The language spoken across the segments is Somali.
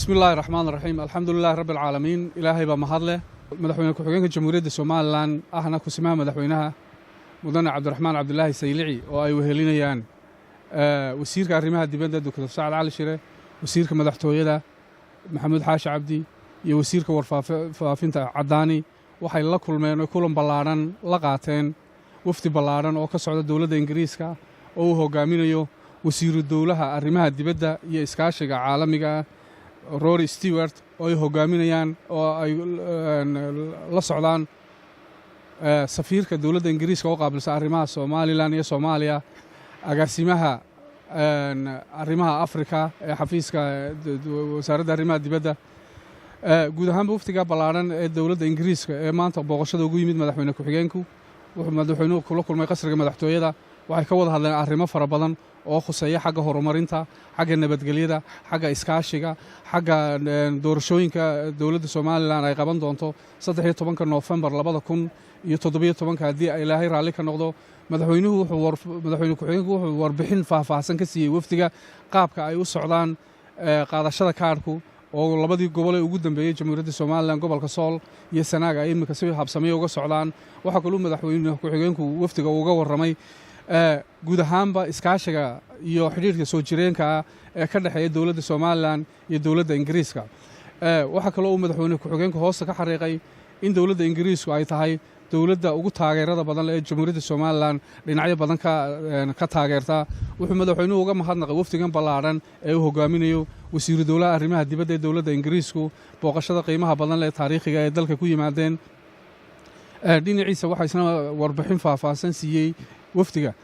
Bismi illaahi raxmaan raxiim, alxamdu lilahi rabbi alcaalamiin. Ilaahay baa mahad leh. Madaxweyne ku-xigeenka Jamhuuriyadda Somalilan, ahna kusimaha madaxweynaha, Mudane Cabdiraxmaan Cabdilaahi Saylici, oo ay wehelinayaan wasiirka arrimaha dibadda, Doctor Sacad Cali Shire, wasiirka madaxtooyada, Maxamuud Xaashi Cabdi, iyo wasiirka warfaafinta, Caddaani, waxay la kulmeen oo kulan ballaadhan la qaateen wafdi ballaadhan oo ka socda dowladda Ingiriiska, oo uu hogaaminayo wasiiru dowlaha arrimaha dibadda iyo iskaashiga caalamiga ah, Rory Stewart, oo ay hogaaminayaan oo ay la socdaan safiirka dowladda Ingiriiska oo qaabilsan arrimaha Somalilan iyo Soomaaliya, agaasimaha arrimaha Afrika ee xafiiska wasaaradda arrimaha dibadda. Guud ahaanba, wafdiga ballaadhan ee dowladda Ingiriiska ee maanta booqashada ugu yimid madaxweyne ku-xigeenku wuxuu madaxweynuhu kula kulmay qasriga madaxtooyada. Waxay ka wada hadleen arrimo fara badan oo khuseeya xagga horumarinta, xagga nabadgelyada, xagga iskaashiga, xagga doorashooyinka dowladda Somalilan ay qaban doonto 13-ka Noofembar 2017-ka, haddii Ilaahay raalli ka noqdo. Madaxweynuhu wuxuu madaxweyne ku-xigeenku wuxuu warbixin faahfaahsan ka siiyey wafdiga qaabka ay u socdaan qaadashada kaadhku, oo labadii gobol ee ugu dambeeyey Jamhuuriyadda Somalilan, gobolka Sool iyo Sanaag, ay iminka si habsamiyo uga socdaan. Waxaa kaluu madaxweyne ku-xigeenku wafdiga uga warramay guud ahaanba iskaashiga iyo xidhiirka soo jireenka ah ee ka dhexeeya dowladda Somalilan iyo dowladda Ingiriiska. Waxaa kaloo uu madaxweyne ku-xigeenku hoosta ka xariiqay in dowladda Ingiriisku ay tahay dowladda ugu taageerada badan ee Jamhuuriyadda Somalilan, dhinacyo badan ka taageerta. Wuxuu madaxweynuhu uga mahadnaqay wafdigan ballaadhan ee uu hogaaminayo wasiiru dowlaha arrimaha dibadda ee dowladda Ingiriisku booqashada qiimaha badan ee taariikhiga ee dalka ku yimaadeen. Dhinaciisa, waxaa isna warbixin faahfaahsan siiyey wafdiga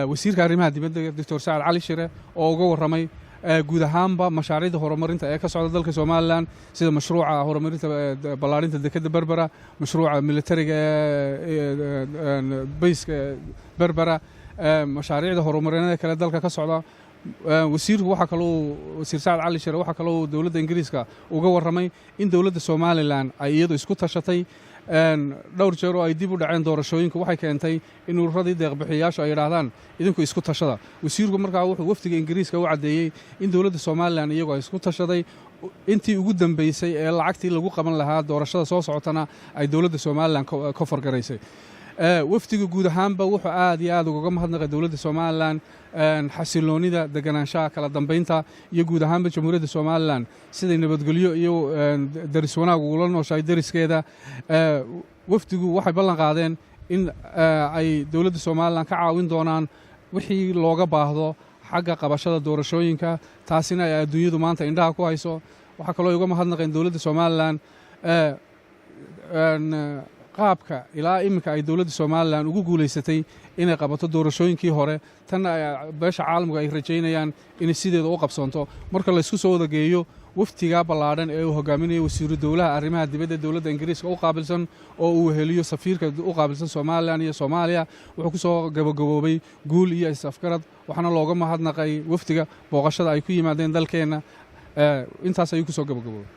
wasiirka arrimaha dibadda, Doctor Sacad Cali Shire, oo uga warramay guud ahaanba mashaariicda horumarinta ee ka socda dalka Somalilan, sida mashruuca horumarinta ballaarinta dekadda Berbera, mashruuca militariga ee base-ka Berbera, mashaariicda horumarineed kale dalka ka socda. Wasiirku waxaa kaloo, Wasiir Sacad Cali Shire, waxaa kaloo dowladda Ingiriiska uga warramay in dowladda Somalilan ay iyadu isku tashatay. Dhowr jeer oo ay dib u dhaceen doorashooyinku waxay keentay in ururadii deeqbixiyayaashu ay yidhaahdaan, "Idinku isku tashada." Wasiirku markaa wuxuu wafdiga Ingiriiska u caddeeyey in dowladda Somalilan iyagu ay isku tashaday, intii ugu dambeysay ee lacagtii lagu qaban lahaa doorashada soo socotana ay dowladda Somalilan ka fargaraysay. Wafdiga guud ahaanba wuxuu aad iyo aad ugaga mahadnaqay dowladda Somalilan xasiloonida, deganaanshaha, kala dambeynta iyo guud ahaanba Jamhuuriyadda Somalilan siday nabadgelyo iyo deris wanaag ugula nooshahay deriskeeda. Wafdigu waxay ballan qaadeen in ay dowladda Somalilan ka caawin doonaan wixii looga baahdo xagga qabashada doorashooyinka, taasina ay adduunyadu maanta indhaha ku hayso. Waxaa kaloo uga mahadnaqeen dowladda Somalilan qaabka ilaa iminka ay dowladda Somalilan ugu guulaysatay inay qabato doorashooyinkii hore, tanna beesha caalamku ay rajaynayaan inay sideeda u qabsoonto. Marka laysku soo wada geeyo, wafdigaa ballaadhan ee uu hogaaminayo wasiiru dowlaha arrimaha dibadda dowladda Ingiriiska u qaabilsan, oo uu weheliyo safiirka u qaabilsan Somalilan iyo Soomaaliya, wuxuu ku soo gabagaboobay guul iyo is-afgarad, waxaana looga mahadnaqay wafdiga booqashada ay ku yimaadeen dalkeenna. Intaas ayuu ku soo gabagaboobay.